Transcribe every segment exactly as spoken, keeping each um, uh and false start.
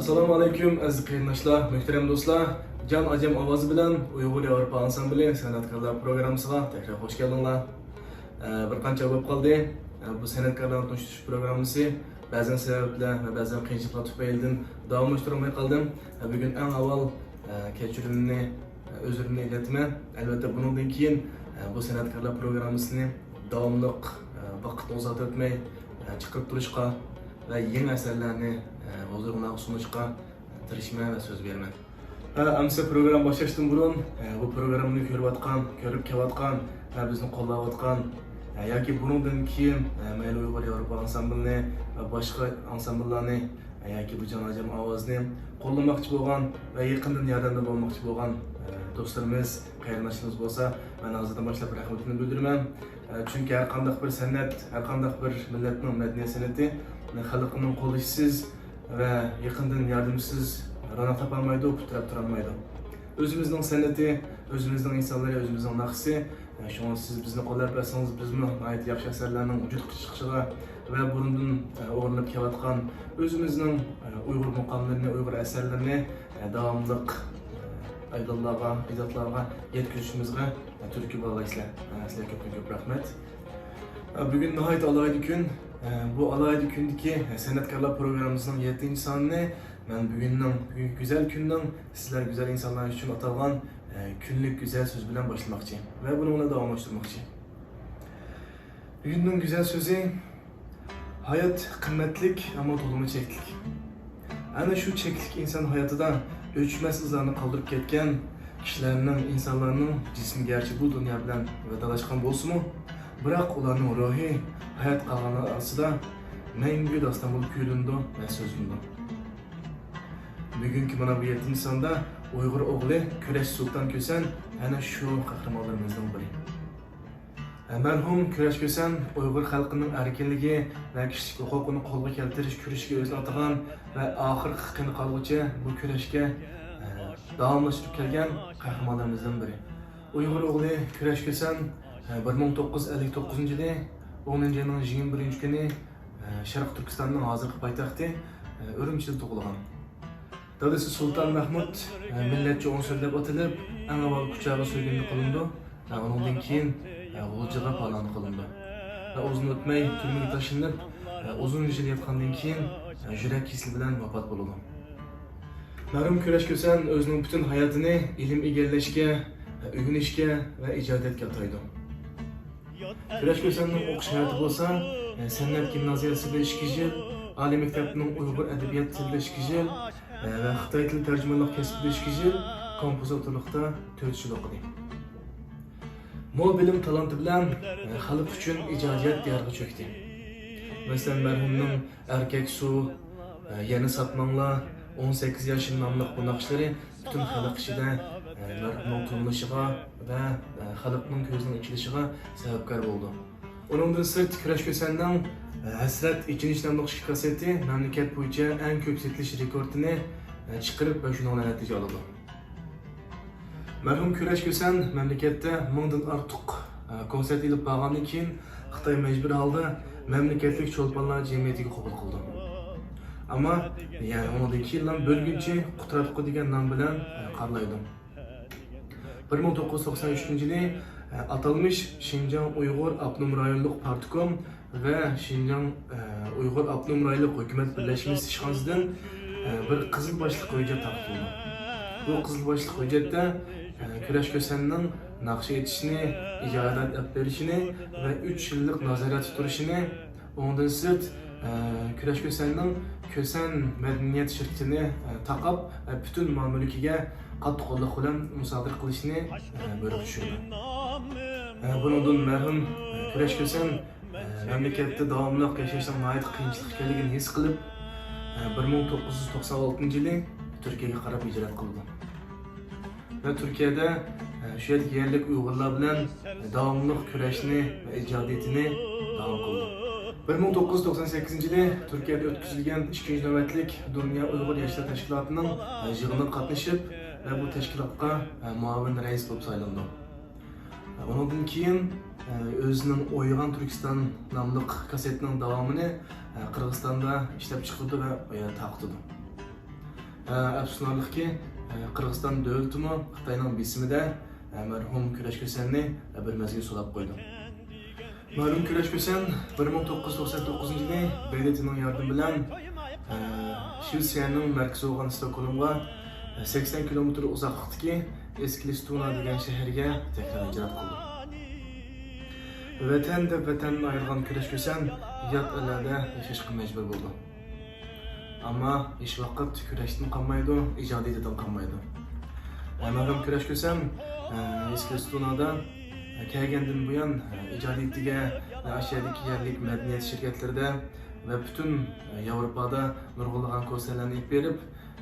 ئەسسالامۇ ئەلەيكۇم، ئەزىز قېرىنداشلار، مۆھتەرەم دوستلار. جان ئاجام ئاۋازى بىلەن ئۇيغۇر ياۋروپا ئانسامبىلى سەنئەتكارلار پروگراممىسىغا تەكرار خوش كەلدىڭلار. ئە، بىر قانچە بولۇپ قالدى. ئە، بۇ سەنئەتكارلارنى تونۇشتۇرۇش پروگراممىسى بەزەن سەۋەبلەر ۋە بەزەن قىيىنچىلىقلار تۈپەيلىدىن داۋاملاشتۇرالماي قالدىم. ئە، بۈگۈن ئەڭ ئاۋۋال، ئە، كەچۈرۈمنى، ئە، ئۆزرىمنى ئىللىتىمەن. ئەلۋەتتە، بۇنىڭدىن كېيىن، ئە، بۇ سەنئەتكارلار پروگراممىسىنى داۋاملىق، ئە، ۋاقىتنى ئۇزارتىۋەتمەي، ئە، چىقىرىپ تۇرۇشقا ۋە يېڭى ئەسەرلەرنى، ئە، ھۇزۇرۇڭلارغا سۇنۇشقا تىرىشىمەن ۋە سۆز بېرىمەن. ھە، ئەمسە پروگرامما باشلاشتىن بۇرۇن، ھە، بۇ پروگراممىنى كۆرۈۋاتقان، كۆرۈپ كېلىۋاتقان، ھە، بىزنى قوللاۋاتقان، ھە، ياكى بۇنىڭدىن كېيىن، ھە، مەيلى ئۇيغۇر ياۋروپا ئانسامبىلىنى ۋە باشقا ئانسامبىللارنى، ھە، ياكى بۇ جان ئاجام ئاۋازىنى قوللىماقچى بولغان ۋە يېقىندىن ياردەمدە بولماقچى بولغان، ھە، دوستلىرىمىز، قېرىنداشلىرىمىز بولسا، مەن ھازىردىن باشلاپ رەھمىتىمنى بىلدۈرىمەن. ئە، چۈنكى ھەر قانداق بىر سەنئەت، ھەر قانداق بىر مىللەتنىڭ مەدەنىيەت سەنئىتى خەلقىنىڭ قوللىشىسىز ۋە يېقىندىن ياردىمسىز روناق تاپالمايدۇ، پۇت تىرەپ تۇرالمايدۇ. ئۆزىمىزنىڭ سەنئىتى، ئۆزىمىزنىڭ ئىنسانلىرى، ئۆزىمىزنىڭ ناخشىسى. ئە، شۇڭا سىز بىزنى قوللاپ بەرسىڭىز، بىزمۇ ناھايىتى ياخشى ئەسەرلەرنىڭ ۋۇجۇدقا چىقىشىغا ۋە بۇرۇندىن، ئە، ئورۇنلاپ كېلىۋاتقان ئۆزىمىزنىڭ، ئە، ئۇيغۇر مۇقاملىرىنى، ئۇيغۇر ئەسەرلىرىنى، ئە، داۋاملىق، ئە، ئايدىڭلارغا، ئىجادلارغا يەتكۈزۈشىمىزگە تۈرتكە بولالايسىلەر. سىلەرگە كۆپتىن كۆپ رەھمەت. بۈگۈن ناھايىتى ئالاھىدە كۈن. بۇ ئالاھىدە كۈندىكى سەنئەتكارلار پروگراممىسىنىڭ يەتتىنچى سانىنى مەن بۈگۈننىڭ، بۈگۈنكى گۈزەل كۈننىڭ سىزلەر گۈزەل ئىنسانلار ئۈچۈن ئاتالغان كۈنلۈك گۈزەل سۆز بىلەن باشلىماقچى ۋە بۇنىڭ بىلەن داۋاملاشتۇرماقچى. بۈگۈننىڭ گۈزەل سۆزى، ھايات قىممەتلىك، ئەمما تولىمۇ چەكلىك. ئەنە شۇ چەكلىك ئىنسان ھاياتىدا ئۆچمەس ئىزلارنى قالدۇرۇپ كەتكەن كىشىلەرنىڭ، ئىنسانلارنىڭ جىسمى گەرچە بۇ دۇنيا بىلەن ۋىدالاشقان بولسىمۇ، بىراق ئۇلارنىڭ روھى ھايات قالغانلار ئارىسىدا مەڭگۈ داستان بولۇپ كۆيلىنىدۇ ۋە سۆزلىنىدۇ. بۈگۈنكى مانا بۇ يەتتىنچى ساندا ئۇيغۇر ئوغلى كۈرەش سۇلتان كۈسەن ئەنە شۇ قەھرىمانلىرىمىزنىڭ بىرى. مەرھۇم كۈرەش كۈسەن ئۇيغۇر خەلقىنىڭ ئەركىنلىكى ۋە كىشىلىك ھوقۇقىنى قولغا كەلتۈرۈش كۈرىشىگە ئۆزىنى ئاتىغان ۋە ئاخىرقى قېنى قالغۇچە بۇ كۈرەشكە، ئە، داۋاملاشتۇرۇپ كەلگەن قەھرىمانلىرىمىزدىن بىرى. ئۇيغۇر ئوغلى كۈرەش كۈسەن، ئە، بىر مىڭ توققۇز يۈز ئەللىك توققۇزىنچى يىلى ئونىنچى ئاينىڭ يىگىرمە بىرىنچى كۈنى، ئە، شەرقىي تۈركىستاننىڭ ھازىرقى پايتەختى، ئە، ئۈرۈمچىدە تۇغۇلغان. دادىسى سۇلتان مەھمۇد، ئە، مىللەتچى ئۇنسۇر دەپ ئاتىلىپ، ئەڭ ئاۋۋال كۇچاغا سۆگۈندە قىلىنىدۇ ۋە ئۇنىڭدىن كېيىن، ئە، غۇلجىغا پالاندا قىلىنىدۇ. ۋە ئۇزۇن ئۆتمەي تۈرمىگە تاشلىنىپ، ئە، ئۇزۇن يىل ياتقاندىن كېيىن، ئە، يۈرەك كېسىلى بىلەن ۋاپات بولىدۇ. مەرھۇم كۈرەش كۈسەن ئۆزىنىڭ پۈتۈن ھاياتىنى ئىلىم ئىگىلەشكە، ئە، ئۆگىنىشكە ۋە ئىجادىيەتكە ئاتايدۇ. كۈرەش كۈسەننىڭ ئوقۇش ھاياتى بولسا، ئە، سەنئەت گىمنازىيەسىدە ئىككى يىل، ئالىي مەكتەپنىڭ ئۇيغۇر ئەدەبىيات تىلىدا ئىككى يىل، ئە، ۋە خىتاي تىلى تەرجىمانلىق كەسپىدە ئىككى يىل، كومپوزىتورلۇقتا تۆت يىل ئوقۇدى. مول بىلىم تالانتى بىلەن، ئە، خەلق ئۈچۈن ئىجادىيەت دىيارىغا چۆكتى. مەسىلەن، مەرھۇمنىڭ ئەركەك سۇ، ئە، يەنە ساتماڭلار، ئون سەككىز ياشىم ناملىق بۇ ناخشىلىرى پۈتۈن خەلق ئىچىدە، ئە، مەرھۇمنىڭ تونۇلۇشىغا ۋە، ئە، خەلقنىڭ كۆزىنىڭ ئېچىلىشىغا سەۋەبكار بولىدۇ. ئۇنىڭدىن سىرت، كۈرەش كۈسەننىڭ، ئە، ھەسرەت، ئېچىنىش ناملىق ئىككى كاسسېتى مەملىكەت بويىچە ئەڭ كۆپ سېتىلىش رېكورتىنى، ئە، چىقىرىپ ۋە شۇنىڭ بىلەن نەتىجە ئالىدۇ. مەرھۇم كۈرەش كۈسەن مەملىكەتتە مىڭدىن ئارتۇق، ئە، كونسېرت ئېلىپ بارغاندىن كېيىن، خىتاي مەجبۇرىي ھالدا مەملىكەتلىك چولپانلار جەمئىيىتىگە قوبۇل قىلىدۇ. ئەمما، يەنى ئۇنىڭدىن كېيىنلا بۆلگۈنچى قۇتراتقۇ دېگەن نام بىلەن، ئە، قارىلايدۇ. بىر مىڭ توققۇز يۈز توقسان ئۈچىنچى يىلى، ئە، ئاتالمىش شىنجاڭ ئۇيغۇر ئاپتونوم رايونلۇق پارتكوم ۋە شىنجاڭ، ئە، ئۇيغۇر ئاپتونوم رايونلۇق ھۆكۈمەت بىرلەشمىسى ئىشخانىسىدىن، ئە، بىر قىزىل باشلىق ھۆججەت تارقىتىلدى. بۇ قىزىل باشلىق ھۆججەتتە، ئە، كۈرەش كۈسەننىڭ ناخشا ئېيتىشىنى، ئىجادىيەت ئېلىپ بېرىشىنى ۋە ئۈچ يىللىق نازارەتتە تۇرۇشىنى، ئۇنىڭدىن سىرت، ئە، كۈرەش كۈسەننىڭ كۈسەن مەدەنىيەت شىركىتىنى، ئە، تاقاپ، ئە، پۈتۈن مال-مۈلكىگە قاتتىق قوللۇق بىلەن مۇسادىرە قىلىشىنى، ئە، بۇيرۇق چۈشۈردى. ئە، بۇنىڭدىن مەرھۇم، ئە، كۈرەش كۈسەن، ئە، مەملىكەتتە داۋاملىق ياشاشنىڭ ناھايىتى قىيىنچىلىق ئىكەنلىكىنى ھېس قىلىپ، ئە، بىر مىڭ توققۇز يۈز توقسان ئالتىنچى يىلى تۈركىيەگە قاراپ ھىجرەت قىلىدۇ. ۋە تۈركىيەدە، ئە، شۇ يەردىكى يەرلىك ئۇيغۇرلار بىلەن، ئە، داۋاملىق كۈرەشنى ۋە ئىجادىيىتىنى داۋام قىلدى. بىر مىڭ توققۇز يۈز توقسان سەككىزىنچى يىلى تۈركىيەدە ئۆتكۈزۈلگەن ئىككىنچى نۆۋەتلىك دۇنيا ئۇيغۇر ياشلار تەشكىلاتىنىڭ، ئە، يىغىنىغا قاتنىشىپ ۋە بۇ تەشكىلاتقا، ئە، مۇئاۋىن رەئىس بولۇپ سايلىنىدۇ. ئۇنىڭدىن كېيىن، ئە، ئۆزىنىڭ ئويغان تۈركىستان ناملىق كاسسېتىنىڭ داۋامىنى، ئە، قىرغىزىستاندا ئىشلەپ چىقىرىدۇ ۋە، ئە، تارقىتىدۇ. ئە، ئەپسۇسلىنارلىقكى، ئە، قىرغىزىستان دۆلىتىمۇ خىتاينىڭ بېسىمىدە، ئە، مەرھۇم كۈرەش كۆسەننى، ئە، بىر مەزگىل سولاپ قويدى. مەرھۇم كۈرەش كۆسەن بىر مىڭ توققۇز يۈز توقسان توققۇزىنچى يىلى بېيلىتىنىڭ ياردىمى بىلەن، ئە، شىۋېتسىيەنىڭ مەركىزى بولغان ستوكھولمغا، ئە، سەكسەن كىلومېتىر ئۇزاقلىقتىكى ئېسكىلىستونا دېگەن شەھەرگە تەكرار ھىجرەت قىلدى. ۋەتەن دەپ ۋەتەندىن ئايرىلغان كۈرەش كۆسەن يات ئەللەردە ياشاشقا مەجبۇر بولدى. ئەمما ھېچ ۋاقىت كۈرەشتىن قالمايدۇ، ئىجادىيىتىدىن قالمايدۇ. مەرھۇم كۈرەش كۆسەن، ئە، ئېسكىلىستونادا، ئە، كەلگەندىن بۇيان، ئە، ئىجادىيىتىگە، ئە، ئاشۇ يەردىكى يەرلىك مەدەنىيەت شىركەتلىرىدە ۋە پۈتۈن، ئە، ياۋروپادا نۇرغۇنلىغان كونسېرتلارنى ئېلىپ بېرىپ،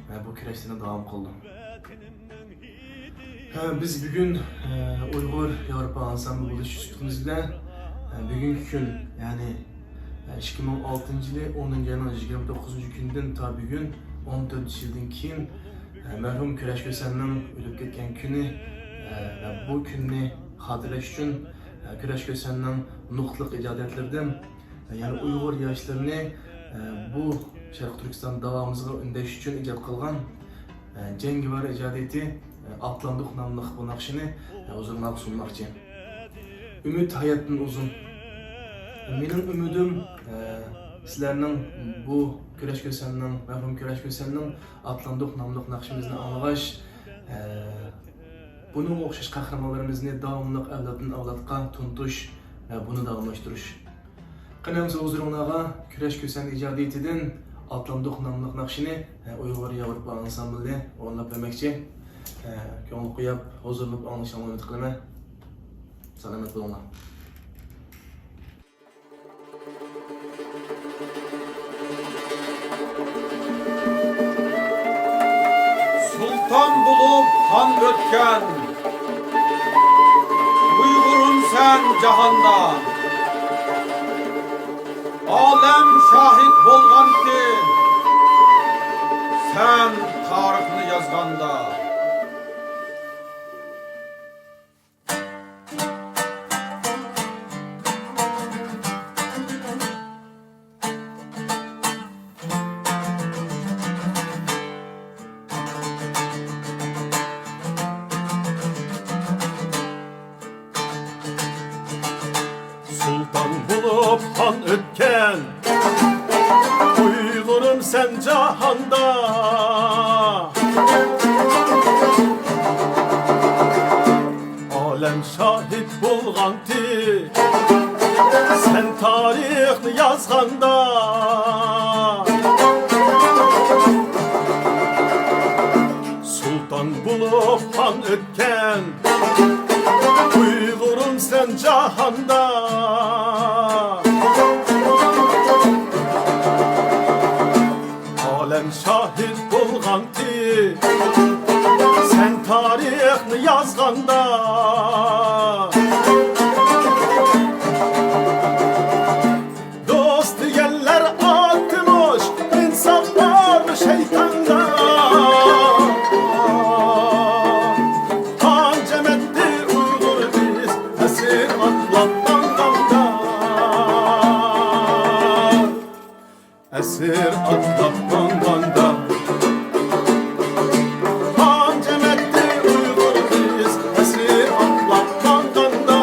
ئە، بۇ كۈرەشلىرىنى داۋام قىلدى. ھە، بىز بۈگۈن، ئە، ئۇيغۇر ياۋروپا ئانسامبلى بولۇش سۈپىتىمىز بىلەن، ئە، بۈگۈنكى كۈن، يەنى، ئە، ئىككى مىڭ ئالتىنچى يىلى ئونىنچى ئاينىڭ يىگىرمە توققۇزىنچى كۈنىدىن تا بۈگۈن ئون تۆت يىلدىن كېيىن، ئە، مەرھۇم كۈرەش كۆسەننىڭ ئۆلۈپ كەتكەن كۈنى، ئە، ۋە بۇ كۈننى خاتىرىلەش ئۈچۈن، ئە، كۈرەش كۆسەننىڭ نۇقتىلىق ئىجادىيەتلىرىدىن يەنى ئۇيغۇر ياشلىرىنى، ئە، بۇ شەرقىي تۈركىستان داۋامىزغا ئۈندەش ئۈچۈن ئىجاد قىلغان، ئە، جەڭگىۋار ئىجادىيىتى، ئە، ئاتلاندۇق ناملىق بۇ ناخشىنى، ئە، ھۇزۇرۇڭلارغا سۇنماقچى. ئۈمىد ھاياتتىن ئۇزۇن. مېنىڭ ئۈمىدىم، ئە، سىلەرنىڭ بۇ كۈرەش كۆسەننىڭ، مەرھۇم كۈرەش كۆسەننىڭ ئاتلاندۇق ناملىق ناخشىمىزنى ئاڭلىغاچ، ئە، بۇنىڭغا ئوخشاش قەھرىمانلىرىمىزنى داۋاملىق ئەۋلادتىن ئەۋلادقا تونۇتۇش ۋە بۇنى داۋاملاشتۇرۇش. قېنى ئەمسە ھۇزۇرۇڭلارغا كۈرەش كۆسەن ئىجادىيىتىدىن ئاتلاندۇق ناملىق ناخشىنى، ئە، ئۇيغۇر ياۋروپا ئانسامبلى ئورۇنلاپ بەرمەكچى. ئە، كۆڭۈل قويۇپ، ھۇزۇرلىنىپ ئاڭلىشىڭلارنى ئۈمىد قىلىمەن. سالامەت بولۇڭلار. سۇلتان بولۇپ خان ئۆتكەن، ئۇيغۇرۇم سەن جاھاندا. ئالەم شاھىت بولغانتى، سەن تارىخنى يازغاندا. سۇلتان بولۇپ خان ئۆتكەن، ئۇيغۇرۇم سەن جاھاندا. ئالەم شاھىت بولغانتى، سەن تارىخنى يازغاندا. سۇلتان بولۇپ خان ئۆتكەن، ئۇيغۇرۇم سەن جاھاندا. ئالەم شاھىت بولغانتى، سەن تارىخنى يازغاندا. دوست دېگەنلەر ئاتتىمۇش، ئىنساپ بارمۇ شەيتاندا؟ قان جەم ئەتتى ئۇيغۇر بىز، ئەسىر ئاتلاپ ماڭغاندا. ئەسىر ئاتلاپ ماڭغاندا. قان جەم ئەتتى ئۇيغۇر بىز، ئەسىر ئاتلاپ ماڭغاندا.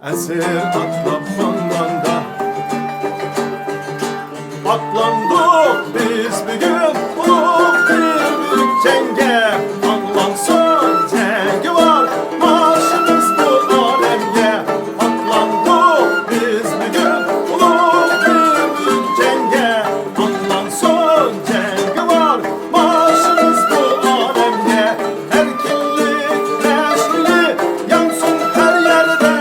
ئەسىر ئاتلاپ ماڭغاندا، ئاتلاندۇق بىز بۈگۈن ئۇلۇغ بىر بۈيۈك جەڭگە. ئاڭلانسۇن جەڭگىۋار مارشىمىز بۇ ئالەمگە. ئاتلاندۇق بىز بۈگۈن ئۇلۇغ بىر بۈيۈك جەڭگە. ئاڭلانسۇن جەڭگىۋار مارشىمىز بۇ ئالەمگە. ئەركىنلىك مەشئىلى يانسۇن ھەر يەردە.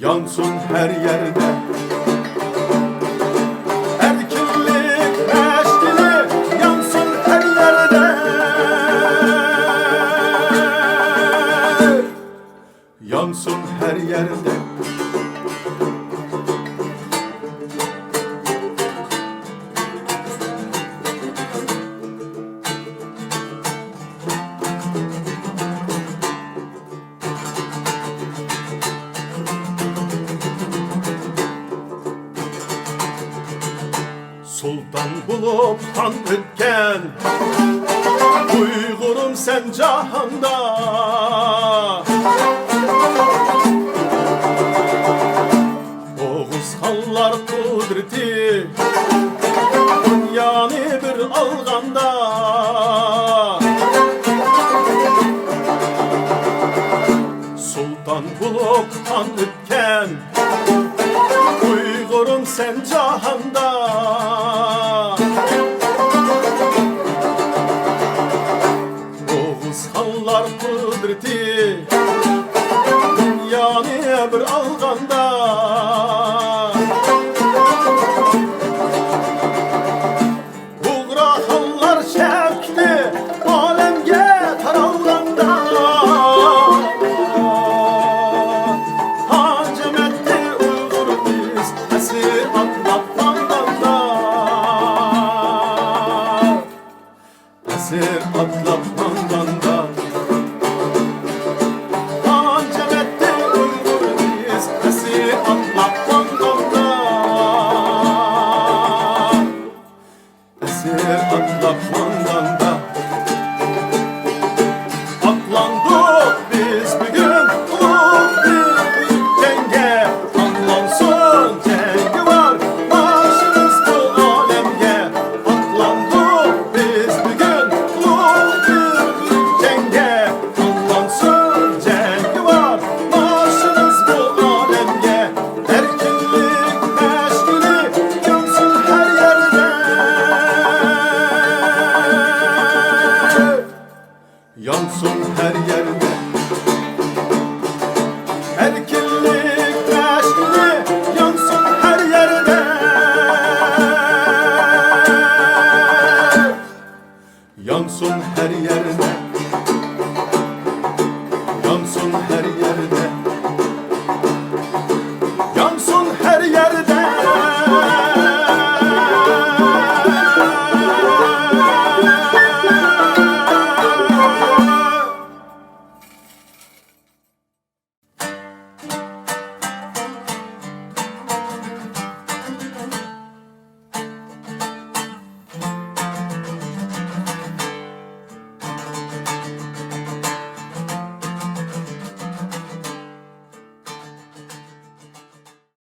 يانسۇن ھەر يەردە. ئەركىنلىك مەشئىلى يانسۇن ھەر يەردە. يانسۇن ھەر يەردە. بولۇپ قان ئۆتكەن ئۇيغۇرۇم سەن جاھاندا. ئوغۇزخانلار قۇدرىتى دۇنيانى بىر ئالغاندا، سۇلتان بولۇپ قان ئۆتكەن ئۇيغۇرۇم سەن جاھاندا. ئوغۇزخانلار قۇدرىتى دۇنيانى بىر ئالغاندا، بۇغراخانلار شەۋكىتى ئالەمگە تارالغاندا، ھاجىمەتتى ئۇيغۇر بىز ئەسىر ئاتلاپ ماڭغاندا. ئەسىر ئاتلاپ ماڭغاندا، قانچە مەتتە ئۇيغۇر بىز ئەسىر ئاتلاپ ماڭغاندا، ئەسىر ئاتلاپ ماڭغاندا، ئاتلاندۇق بىز بۈگۈن ئۇلۇغ بىر جەڭگە، ئاتلانسۇن جەڭگىۋار ناخشىمىز بۇ ئالەمگە. ئاتلاندۇق بىز بۈگۈن ئۇلۇغ بىر جەڭگە، ئاتلانسۇن جەڭگىۋار ناخشىمىز بۇ ئالەمگە. ئەركىنلىك مەشئىلى يانسۇن ھەر يەردە. يانسۇن ھەر يەردە. ئەركىنلىك مەشئىلى يانسۇن ھەر يەردە. يانسۇن ھەر يەردە. يانسۇن ھەر يەردە.